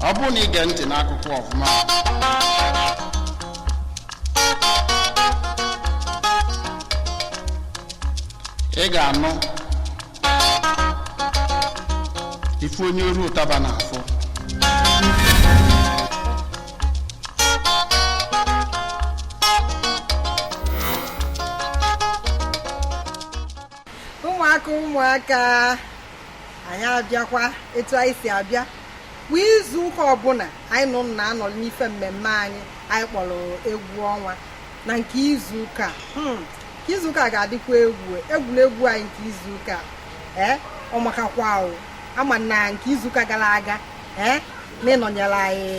Ọ bụrụ na ige ntị n'akụkọ ọfụma, ị ga-anụ ife onye oru ụtaba na-afụ. Ụmụaka, ụmụaka anyị, abịakwa etu anyị si abịa kwa izu ụka ọbụla. Anyị nọ na-anọ n'ife mmemme anyị anyị kpọrọ egwu ọnwa. Na nke izu ụka, nke izu ụka ga-adịkwa egwu. Egwuregwu anyị nke izu ụka, ee, ọmakakwa o. Ama na nke izu ụka gara aga, ee, na ịnọnyere anyị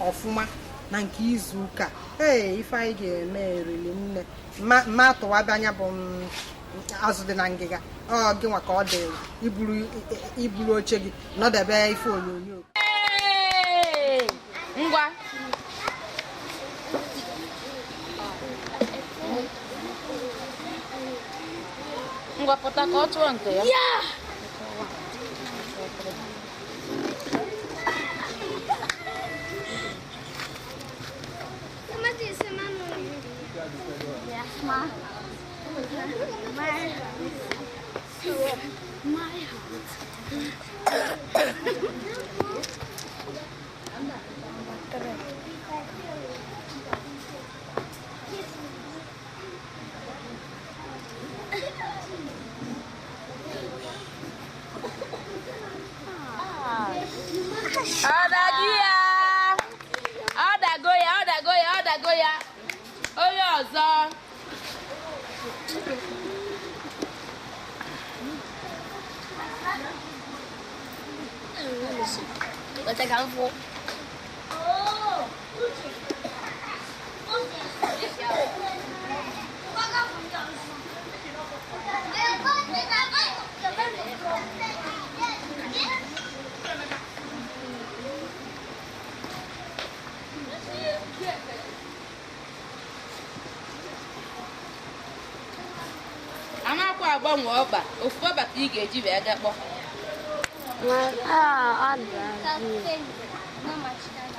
ọfụma. Na nke izu ụka, ee, ife anyị ga-eme eriri nne mma atụwabịa anya bụ azụ dị na ngịga. Ọ gị nwa ka ọ dị iburu oche gị nọdebe ife onyonyo. Ngwa, ngwa, pụta ka ọ tụọ nke ya. Ọ dago ya, ọ dago ya, ọ dago ya, ọ dago ya. Onye ọzọ. Weta ka m fụ. Amakwa agbanwe ọkpa, ofu ọkpa ka ị ga-eji wee gakpọ.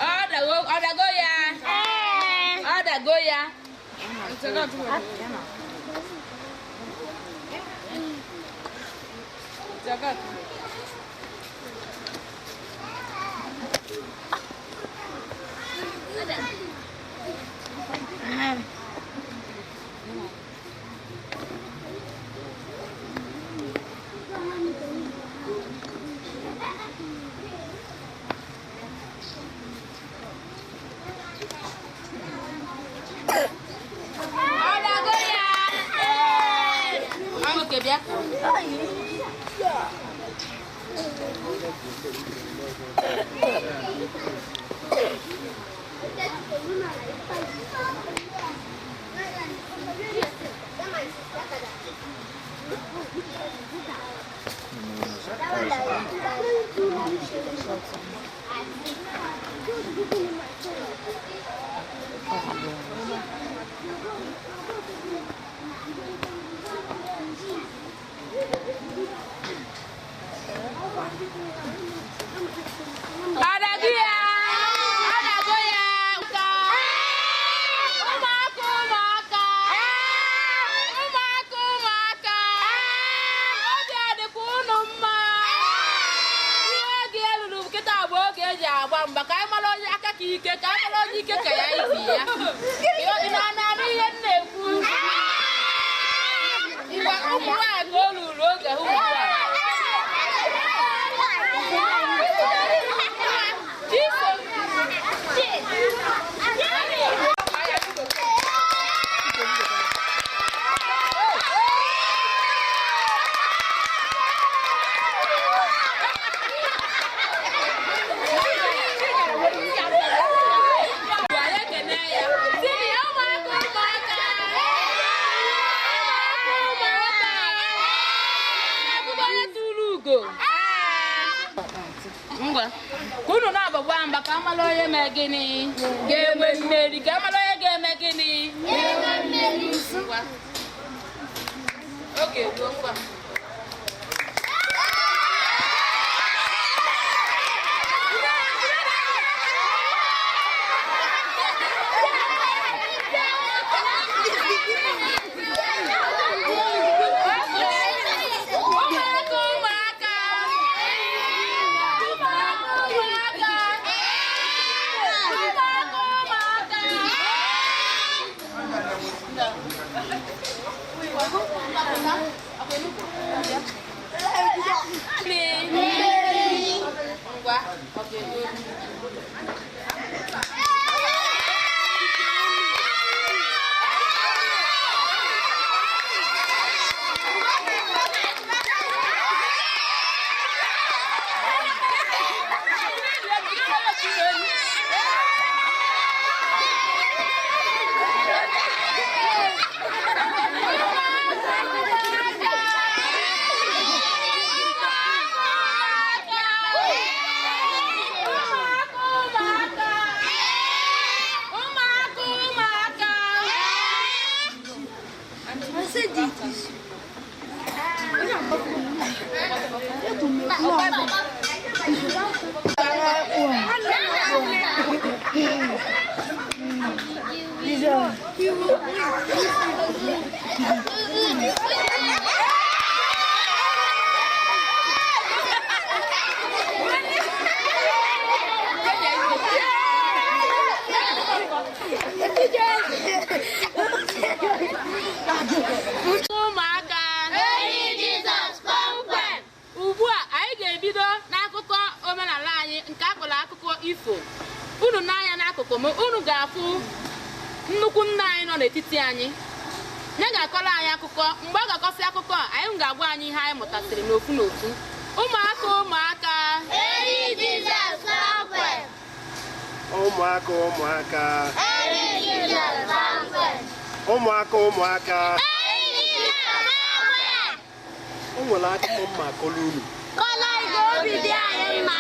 Ọ dago, ọ dago ya, ọ dago ya. Ọ dago ya. Ọ nwoke, bịa. Ọ dago ya, ọ dago ya. Ụmụaka, ụmụaka, ụmụaka, ụmụaka, obi adịkwa unu mma? Ihe oge eluru nkịta bụ oge eji agba mgba ka anyị mara onye aka ka ike, ka anyị mara onye ike ka ya ibi ya. Ị na-anụ ihe m na-ekwu? Ngwa, ụmụ nwaanyị ka o ruru oge ha ugbu a. Chisom. Anyị ekene ya. Sini ya, ụmụaka, ụmụaka. Ụmụaka, ụmụaka. Akụkọ onye tụrụ ugo. Ngwa, ka unu na-agbagba mgba ka amala onye mee gịnị ga-enwe mmeri, ka amala onye ga-eme gịnị. Ngwa, oge ruo, ngwa. Akụkọ ifo unu n'anya n'akụkụ m, unu ga-afụ nnukwu nna anyị nọ n'etiti anyị. Ya ga-akọrọ anyị akụkọ. Mgbe ọ ga-akọsị akụkọ a, anyị ga-agwa anyị ihe anyị mụtasịrị n'ofu n'ofu. Ụmụaka, ụmụaka! Eri Jizọs kpọmkwem. Ụmụaka, ụmụaka! Eri Jizọs kpọmkwem. Ụmụaka, ụmụaka! Eri Jizọs kpọmkwem. O nwere akụkọ mma akọlụ unu. Kọlọ igwe, obi dị anyị mma.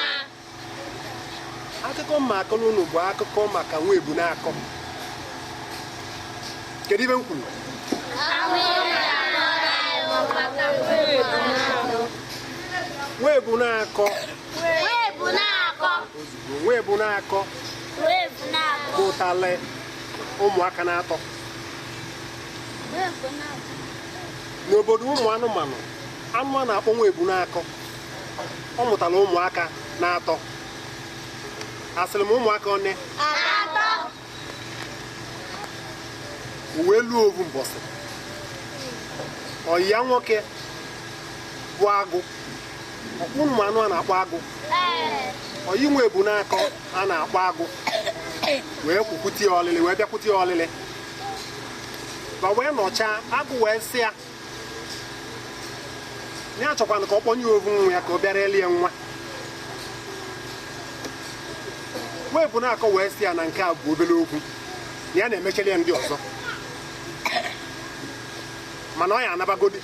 Akụkọ mma akọlụ unu bụ akụkọ maka nwa ebu na-akọ. Kedu ibe m kwuru? Nwa ebu na-akọ. Webu na-akọ. Ozugbo nwa ebu na-akọ Webu na-akọ. mụtalị ụmụaka na-atọ Webu na-akọ. N'obodo ụmụ anụmanụ, anụ a na-akpọ nwa ebu na-akọ, ọ mụtara ụmụaka na-atọ. Asịrị m ụmụaka one? Atọ. O wee luo ovu mbọsị, ọyị ya nwoke bụ agụ. Ọkpụ ụmụ anụ a na-akpọ agụ. Ee. Ọyị nwa ebu na-akọ a na-akpọ agụ wee kwukwute ya ọlịlị, wee bịakwute ya ọlịlị ma wee nọchaa. Agụ wee sị ya ya achọkwana ka ọ kpọnye ya ovu nwa ya ka ọ bịara elie nwa. Nwa ebu na-akọ wee sị ya na nke a bụ obere okwu, na ya na-emecheli ya ndị ọzọ, mana ọ ya anabagodi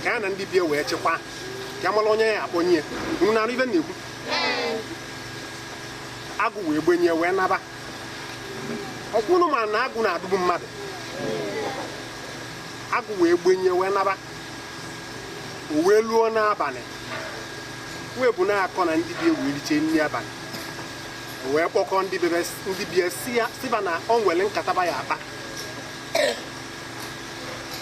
ka ya na ndị bie wee chịkwaa ka ya mara onye ya akpọnye ya. Unu na-anụ ibe m na-ekwu? Agụ wee gbenye wee naba. Ọkwụnụ ma na agụ na-adụgbu mmadụ. Agụ wee gbenye wee naba. O wee luo n'abalị, wee bụ na-akọ na ndị bie wee richee nri abalị. O wee kpọkọ ndị bebe, ndị bie, si ya siba na ọ nwere nkataba ya akpa.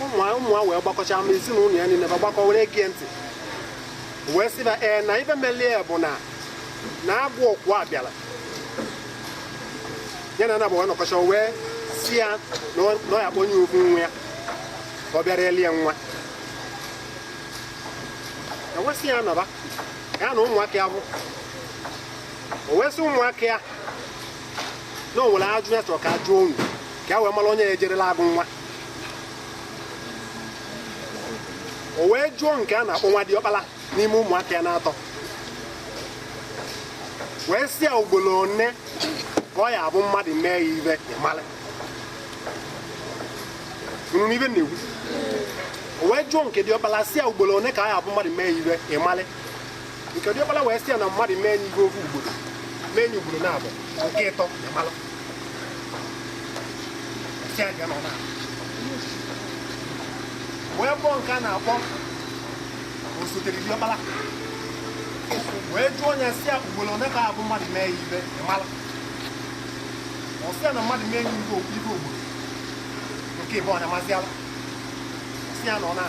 Ụmụ ụmụ ha wee gbakọcha, ma ezinụlọ ya niile ba gbakọ were gee ntị. O wee sịba ee na ibe melie bụ na na agụ ọkwụ a bịara ya na anabụ wee nọkọcha, wee si ya na ọ ya akpọnye okwu nwa ya ka ọ bịara elie nwa. Ewesị ya nọba ya na ụmụaka ya bụ. O wee sị ụmụaka ya na o nwere ajụ ya chọrọ ka a jụọ unu, ka ya wee mara onye ya ejerela agụ nwa. O wee jụọ nke a na-akpọ nwa diọkpala n'ime ụmụaka ya na-atọ, wee sị ya ugboro one ka ọ ya abụ mmadụ mee ya ibe ịmalị nụrụ n'ibe na-ekwu. O wee jụọ nke diọkpala, sị ya ugboro one ka ọ ya abụ mmadụ mee ya ibe ịmalị. Nke diọkpala wee sị ya na mmadụ mee ya ibe ofu ugboro, mee ya ugboro na-abụ, nke ịtọ ịmalụ. Sị ya bịa n'ọna. Wee kpọọ nke a na-akpọ osotere diọkpala, wee jụọ ya, sị ya ugboro one ka abụ mmadụ mee ya ibe ịmalụ. Ọ sị ya na mmadụ mee ya ibe ibe ugboro nke ịbụ ọnya masịala. Sị ya na ọ na.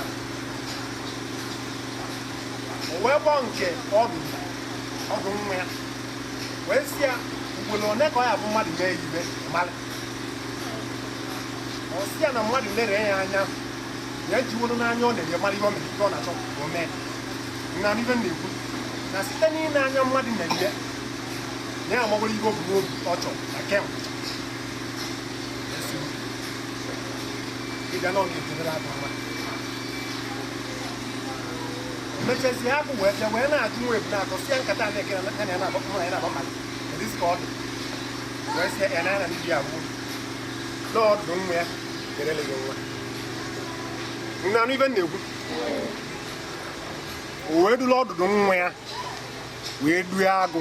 O wee kpọọ nke ọdụ ọdụ nwa ya, wee sị ya ugboro one ka ọ ya bụ mmadụ mee ya ibe ịmalụ. Ọ sị ya na mmadụ lere ya anya, ya ejiworo n'anya ọ na-enye mara ihe o mere, ihe ọ na-achọ ka o mee. Na ibe m na-ekwu na site n'ile anya mmadụ na-enye, ya amagoro ihe o bu n'obi ọ chọrọ na kemgbe ịbịa na ọ ga-ejidere agụ nwa. Mechazie, agụ wee bịa wee na-ajụ nwa ebu na-akọ, si ya nkata a na-eke ya na ya na-agba mụ na ya na-agba mmadụ kedu isi ka ọ dị. Wee sị ya na ya na ndị ya abụọ na ọdụ nwa ya kerele gị nwa. Nna anụ ibe m na-ekwu. O wee dula ọdụdụ nwa ya wee due agụ.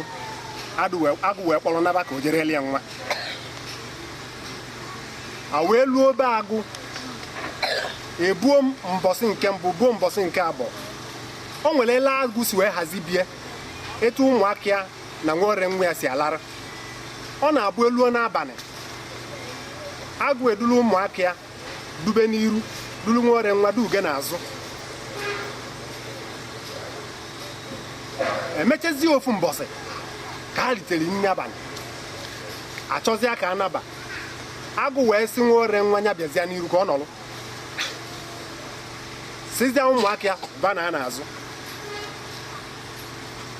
Agụ wee kpọrọ naba ka o jere ya nwa. A wee luo obe agụ, ebuo m mbọsị nke mbụ, buo mbọsị nke abụọ. O nwere ele agụ si wee hazi bie etu ụmụaka ya na nwere nwa ya si alara. Ọ na-abụ eluo n'abalị, agụ edulu ụmụaka ya dube n'iru, dulu nwere nwa duge n'azụ. Emechazie ofu mbọsị ka ha ritere nri abalị, achọzie ka anaba. Agụ wee sị nwere nwa ya bịazie n'iru ka ọ nọrọ, sizie ụmụaka ya ba na n'azụ.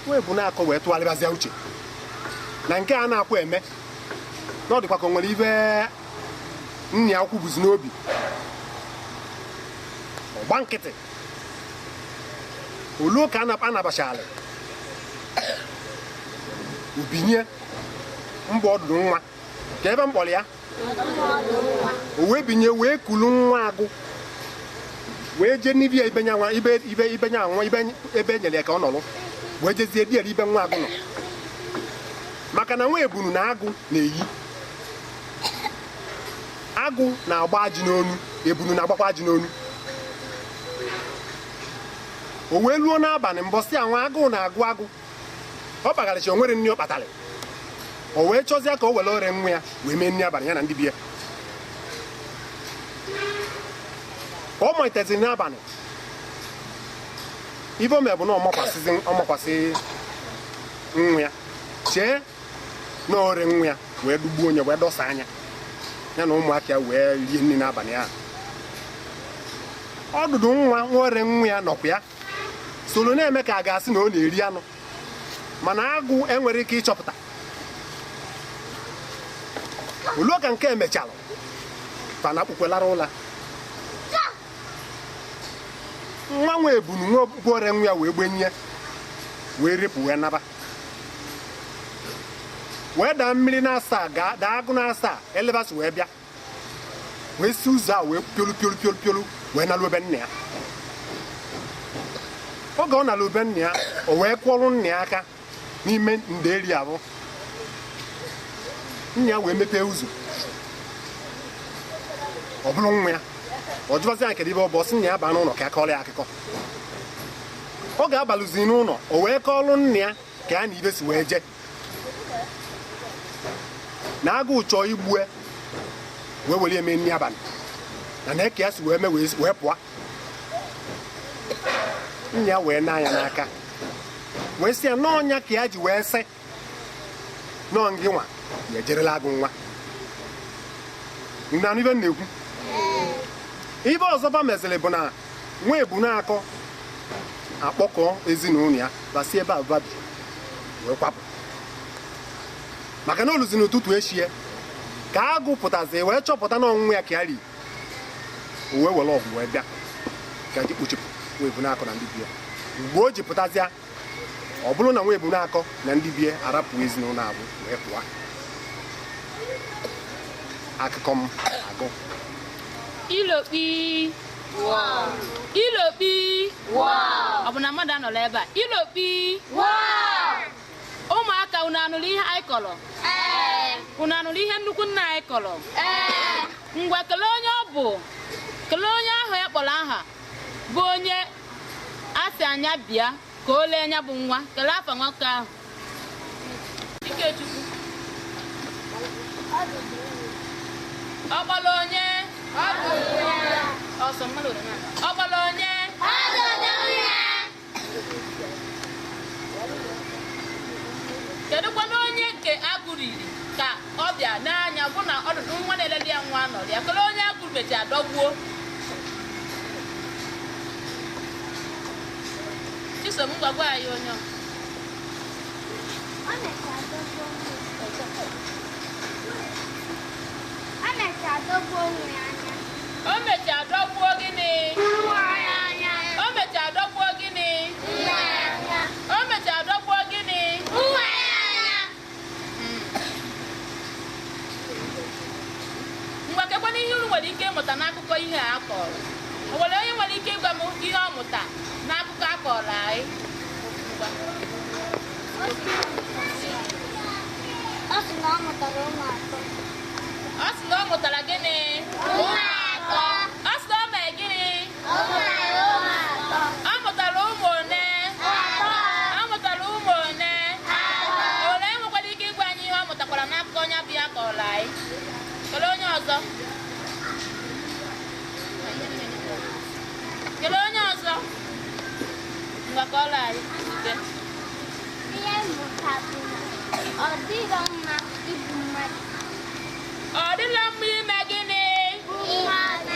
Wee bụ na-akọ wee tụgharịbazie uche. Na nke a na-akwa eme na ọ dịkwa ka o nwere ibe nna ya kwubuzi n'obi. Ọgba nkịtị oluo ka a anabachalị ubinye mbọ ọdụdụ nwa ka ebe mkpọrọ ya o wee binye wee kulu nwa agụ wee jee n'ibia ibe nya nwa ibe ibe ibe nya nwa ibe ebe enyere ya ka ọ nọrọ wee jezie diere ibe nwa agụ nọ, maka na nwa ebunu na agụ na-eyi agụ na-agba ajị n'onu, ebunu na-agbakwa ajị n'onu. O wee luo n'abalị mbọsị a nwa agụụ na-agụ agụ ọ kpagharịcha o nwere nri ọ kpatarị, o wee chọzie ka o were ore nwa ya wee mee nri abalị ya na ndị bi ya. Ka ọ malitezi n'abalị ibe o mere bụ na ọ makwasị nwa ya chee na ore nwa ya wee dugbuo onye wee dọsa anya ya na ụmụaka ya wee rie nri n'abalị ahụ. Ọdụdụ nwa nwere nwa ya nọkwa ya soro na-eme ka a ga-asị na ọ na-eri anụ, mana agụ enwere ike ịchọpụta. Oluo ka nke emechalụ fana kpukwelara ụla nwa nwa ebunu nwa gwore nwa ya wee gbenye wee ripụ wee naba wee daa mmiri na asaa gaa daa agụ na asaa elebasị wee bịa wee si ụzọ a wee piolu piolu piolu piolu wee nalụ ebe nna ya. Oge ọ nalụ ebe nna ya, o wee kwọrọ nna ya aka n'ime nderi abụ nna ya wee mepee ụzọ ọ bụrụ nwa ya. Ọ jụbazi ya kedu ebe ọ bụ, ọ sị nna ya baa n'ụlọ ka a kọọrọ ya akụkọ. Ọ ga-abalụzi n'ụlọ, o wee kọọrọ nna ya ka ya na ibe si wee jee na agụụ chọọ igbue wee were eme nri abalị na na eke ya si wee mee wee pụọ. Nna ya wee na ya n'aka wee sị ya n'ọnya ka ya ji wee sị nọọ ngị nwa ya ejerela agụ nwa. Ndị anụ ibe m na-ekwu ibe ọzọ ba meziri bụ na nwa ebu na-akọ akpọkọ ezinụlọ ya basi ebe a babi wee kwapụ, maka na oluzi n'ụtụtụ echie ka agụ pụtazi wee chọpụta na ọnwụnwa ya ka ya ri o wee were ọgwụ wee bịa ka ji kpuchipụ nwa ebu na-akọ na ndị bie. Mgbe o ji pụtazịa ọ bụrụ na nwa ebu na-akọ na ndị bie arapụ ezinụlọ abụ wee pụọ. Akụkọ m agụ. Ilokpi ilokpi ọ bụ na mmadụ anọrọ ebe a. Ilokpi ụmụaka, unu anụrụ ihe anyị kọrọ? Unu anụrụ ihe nnukwu nna anyị kọrọ? Ngwa, kelee onye ọ bụ, kelee onye ahụ ya kpọrọ aha bụ onye a sị anya bịa ka o lee anya bụ nwa. Kelee afa nwoke ahụ. Ikechukwu ọ kpọrọ onye ọsọ mmadụ ole na ọ kpọrọ onye. Kedu kwanụ onye nke agụ riri ka ọ bịa n'anya bụ na ọdụdụ nwa na-elele ya nwa nọrọ ya? Kelee onye agụ mechara dọgbuo. Chisom, ngwa gwa anyị onye ọ. O mechara dọgbuo onwe ya anya. O mechara dọgbuo gịnị? Nwa ya anya. O mechara dọgbuo gịnị? Nwa ya anya. O mechara dọgbuo gịnị? Nwa ya anya. Ngwa, kekwana ihe unu nwere ike ịmụta n'akụkọ ihe a kọrọ. O nwere onye nwere ike ịgwa m ihe ọ mụta n'akụkọ a kọrọ anyị? Ngwa. Ọ sị na ọ mụtara ụmụ atọ. Ọ sị na ọ mụtara gịnị? Ụmụ atọ. Ọ sị na ọ mee gịnị? Ọ mụtara ụmụ atọ. Ọ mụtara ụmụ one? Atọ. Ọ mụtara ụmụ one? Atọ. Ole nwekwara ike ịgwa anyị ihe ọ mụtakwara n'akụkọ onye bụ ya kọrọ anyị? Kelee onye ọzọ. Kelee onye ọzọ. Ngwa, kọrọ anyị. Ike. Ihe mmụta bụ na ọ dịrọ mma igbu mmadụ. Ọ dịla mma ime gịnị? Mmadụ.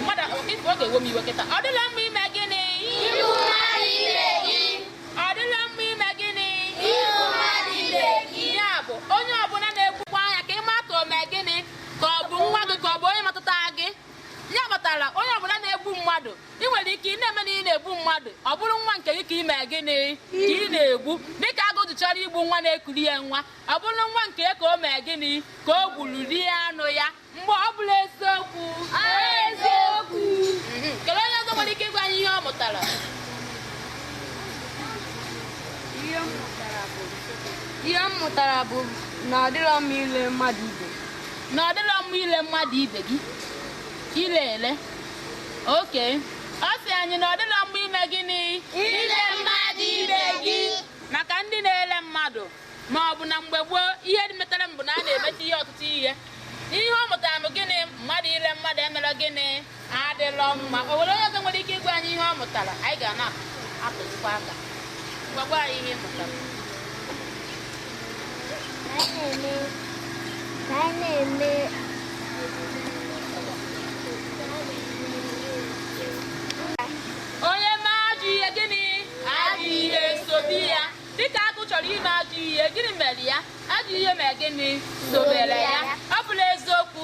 Mmadụ ife ọ ga-ewe m iwe kịta. Ọ dịla mma ime gịnị? Igbu mmadụ ibe gị. Ọ dịla mma ime gịnị? Igbu mmadụ ibe gị. Ya bụ ime gịnị ka ị na-egbu. Dịka agụ ji chọrọ igbu nwa na-ekuri ya nwa, ọ bụrụ nwa nke ka o mee gịnị ka o gburu rie anụ ya. Mgbe ọ bụla eziokwu. Eziokwu. Kedu onye ọzọ nwere ike ịgwa anyị ihe ọ mụtara? Ihe m mụtara bụ na ọ dịrọ mma ile mmadụ ibe. Na ọ dịrọ mma ile mmadụ ibe gị. Ile ele. Oke. Ọ sị anyị na ọ dịrọ mma ime gịnị? Ile mmadụ ibe gị. Maka ndị na-ele mmadụ ma ọ bụ na mgbe gboo ihe metara mbụ na a na-emeta ihe ọtụtụ ihe. Ihe ọ mụtara bụ gịnị? Mmadụ ile mmadụ emere gịnị? Adịrọ mma. O nwere onye ọzọ nwere ike ịgwa anyị ihe ọ mụtara? Anyị ga na-atụzikwa aka. Ngwa gwa anyị ihe ị mụtara. Ka anyị na-eme Onye mee ajọ ihe gịnị? Ajọ ihe sobi ya. Dịka agụ chọrọ ime ajọ ihe, gịnị mere ya? Ajọ ihe mere gịnị? Sobere ya. Ọ bụla eziokwu.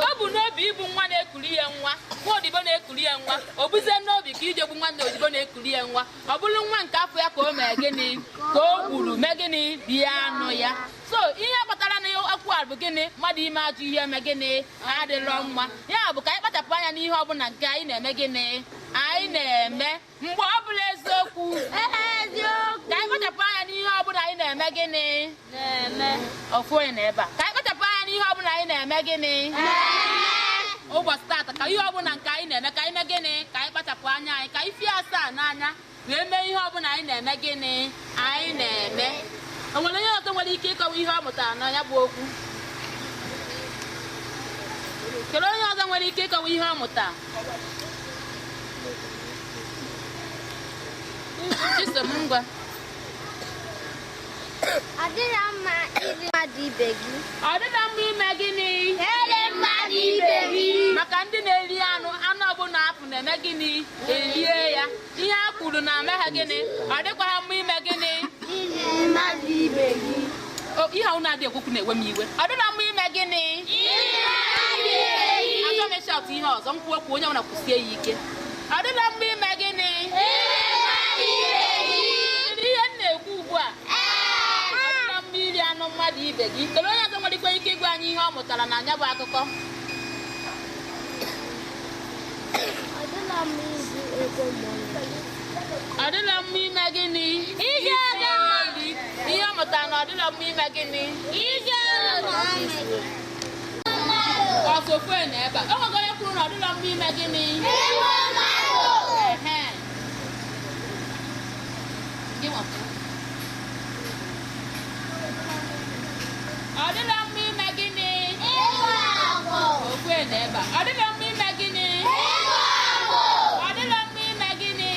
O bu n'obi igbu nwa na-ekuri ya nwa, nwa odibo na-ekuri ya nwa, o buzie n'obi ka ije gbu nwanne odibo na-ekuri ya nwa. Ọ bụrụ nwa nke afọ ya ka o mee gịnị? Ka o gburu mee gịnị? Rie anụ ya. So ihe kpatara na okwu a bụ gịnị? Mmadụ ime ajọ ihe mee gịnị? Adịrọ mma. Ya bụ ka anyị kpachapụ anya n'ihe ọbụla nke anyị na-eme gịnị? Anyị na-eme. Mgbe ọ bụla eziokwu. Ka anyị kpachapụ anya n'ihe ọbụla anyị na-eme gịnị? Na-eme. Ofu onye na ebe a. Ka anyị kpachapụ anya n'ihe ọbụla anyị na-eme gịnị? Ụbọchị taata ka ihe ọbụla nke anyị na-eme ka anyị mee gịnị? Ka anyị kpachapụ anya anyị, ka anyị fie asaa n'anya wee mee ihe ọbụla anyị na-eme gịnị? Anyị na-eme. O nwere onye ọzọ nwere ike ịkọwa ihe ọ mụtara na ya bụ okwu? Kedu onye ọzọ nwere ike ịkọwa ihe ọ mụtara? Chisom, ngwa. Ọ dịrọ mma iri mmadụ ibe gị. Ọ dịrọ mma ime gịnị? Ire mmadụ ibe gị. Maka ndị na-eri anụ, anụ ọbụla apụ na-eme gịnị? Erie ya. Ihe a kwuru na ame ha gịnị? Ọ dịkwa ha mma ime gịnị? Iri mmadụ ibe gị. Ihe ahụ na-adị ekwukwu na-ewe m iwe. Ọ dịrọ mma ime gịnị? Achọ m ịsha atụ ihe ọzọ, m kwuo okwu onye ọbụla kwụsie ya ike. Ọ dịrọ mma ime gịnị? Ihe m na-ekwu ugbu a. Ọ dịrọ mma iri anụ mmadụ ibe gị. Kedu onye ọzọ nwere ike ịgwa anyị ihe ọ mụtara na ya bụ akụkọ? Ọ dịrọ mma izu ego mmadụ. Ọ dịrọ mma ime gịnị? Iji ego mmadụ. Ihe ọ mụtara na ọ dịrọ mma ime gịnị? Iji ego mmadụ. Ọsọ ofu na ebe a. O nwego onye kwuru na ọ dịrọ mma ime gịnị? Ehe. Gị nwa kwuo. Ọ dịrọ mma ime gịnị? Ofu na ebe a. Ọ dịrọ mma ime gịnị? Ọ dịrọ mma ime gịnị?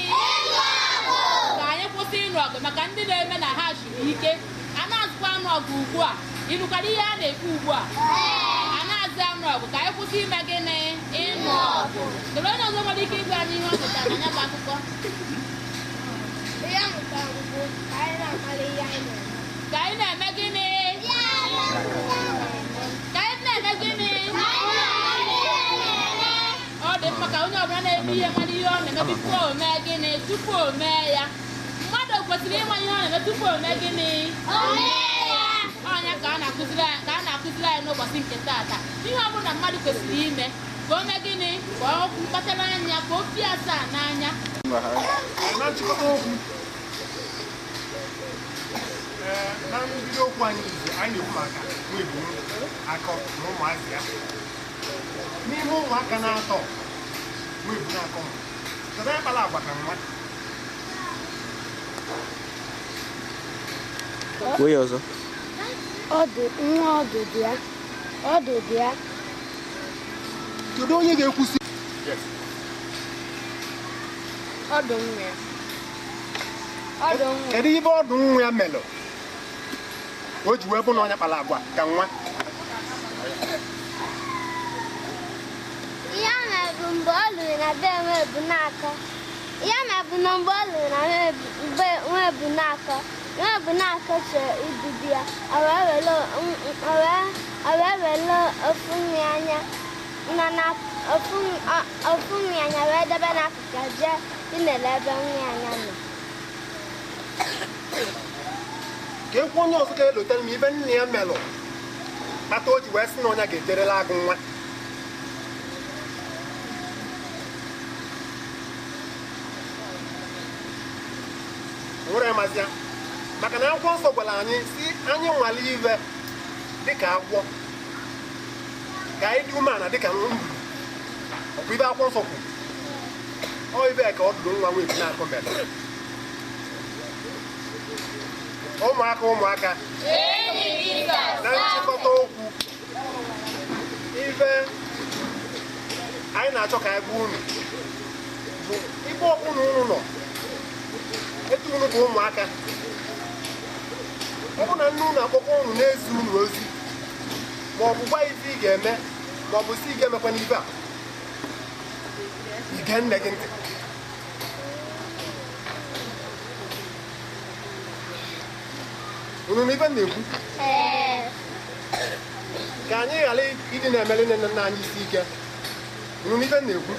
Ka anyị kwụsị ịnụ ọgụ maka ndị na-eme na ha siri ike. A na-azụkwa anụ ọgụ ugbu a. Ị nụkwara ihe a na-ekwu ugbu a? A na-azụ anụ ọgụ ka anyị kwụsị ime gịnị? Ịnụ ọgụ. Kedu onye ọzọ nwere ike ịgwa anyị ihe ọ mụtara na ya bụ akụkọ? Ihe ọ mụtara bụ ka anyị na-amara ihe anyị na-eme. Ka anyị na-eme gịnị? Ka anyị na-eme gịnị? Ọ dị mma ka onye ọbụla na-eme ihe mara ihe ọ na-eme tupu o mee gịnị? Tupu o mee ya. Mmadụ kwesịrị ịma ihe ọ na-eme tupu o mee gịnị? Ọnya ka a na-akụziri anyị n'ụbọchị nke taata. Ihe ọbụla mmadụ kwesịrị ime ka o mee gịnị? Ka ọ kpachara anya, ka o fie asaa n'anya. Na nchịkọta okwu, na mbido okwu anyị izu anyị na-ekwu maka nwa akọ na ụmụazị ya. N'ime ụmụaka na-atọ nwa ebu na-akọ m, kedu onye kpara agwa ka nwa? Kwuo ya ọzọ. Ọdụ nwa ọdụ dị ya. Ọdụ dị ya. Kedu onye ga-ekwusi? Ọdụ nwa ya. Ọdụ nwa. Kedu ibe ọdụ nwa ya melụ o ji wee bụ na onye kpara agwa ka nwa? Ihe a na-ebu mgbe ọ lụrụ na be nwa ebu na-akọ. Ihe a na-ebu na mgbe ọ lụrụ na be nwa ebu na-akọ. Nwa ebu na-akọ chọrọ ibibi ya. O wee were ofu nri anya nọ na ofu nri anya wee debe n'akụkụ ya jee inele ebe nri anya nọ. Ka ekwu onye ọzọ ga-elotere m ibe nne ya melụ kpata o ji wee sị na ọnya ga-ejerela agụ nwa. Nwere mazi ya maka na akwụkwọ nsọ gwara anyị si anyị nwale ibe dịka agwọ, ka anyị dị umeala dịka nduru. Ọ bụ ibe akwụkwọ nsọ kwuru. Ọ ibe ka ọ dụrụ nwa nwa ebu na-akọ mere. Ụmụaka ụmụaka, na nchịkọta okwu, ibe anyị na-achọ ka anyị gwa unu bụ ibe ọbụla unu nọ, etu unu bụ ụmụaka, ọ bụ na nne unu akpọkọ unu na-ezi unu ozi, ma ọ bụ gwa ife ị ga-eme, ma ọ bụ si ị ga-emekwa n'ibe a, ige nne gị ntị. Unu na ibe m na-ekwu? Ka anyị ghara ịdị na-emere nne na nna anyị isi ike. Unu na ibe m na-ekwu?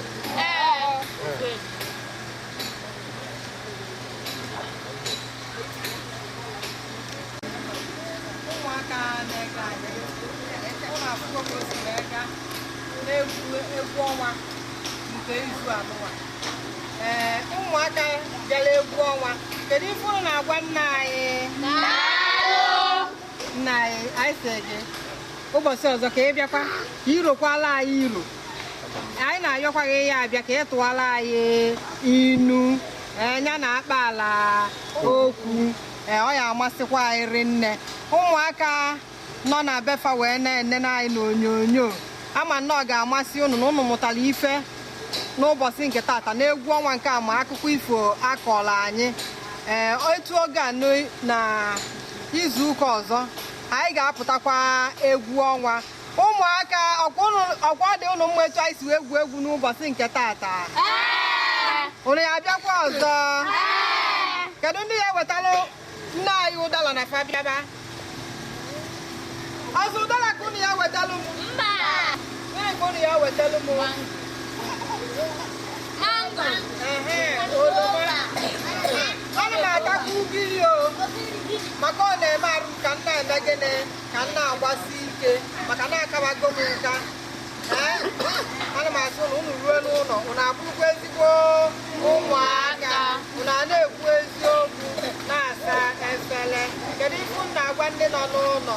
Ụmụaka na-ege anyị, ụlọ akwụkwọ ka o si wee gaa n'egwu egwu ọnwa nke izu anụwa. Ee, ụmụaka bịara egwu ọnwa, kedu ife unu na-agwa nna anyị? Nna anyị, anyị sị gị ụbọchị ọzọ ka ị bịakwa, ka irokwala anyị iro. Anyị na-ayọkwa gị ya abịa ka ị tụwala anyị inu, ee, ya na akpa ala okwu. Ee, ọ ya amasịkwa anyị rinne. Ụmụaka nọ na befa wee na-enene anyị n'onyonyo, ama na ọ ga-amasị unu na unu mụtara ife n'ụbọchị nke tata n'egwu ọnwa nke a, ma akụkọ ifo akọrọ anyị. Ee, otu oge a na izu ụka ọzọ anyị ga-apụtakwa egwu ọnwa. Ụmụaka, ọkwa dị unu mma etu anyị si wee egwu egwu n'ụbọchị nke tata? Unu ya abịakwa ọzọ? Kedu ndị ya wetalụ nne anyị ụdala na fa bịaba ọzọ? Ụdala ka unu ya wetalụ m? Gịnị ka unu ya wetalụ m? Ehe, oroma. Ana m atakwa ugiri o, maka ọ na-eme arụ ka m na-eme gịnị, ka m na-agbasi ike, maka na akabago m nka. Ee, ana m asị unu, unu ruo n'ụlọ unu abụrụkwa ezigbo ụmụaka, unu a na-ekwu eziokwu, na-asa efere. Kedu ife unu na-agwa ndị nọ n'ụlọ?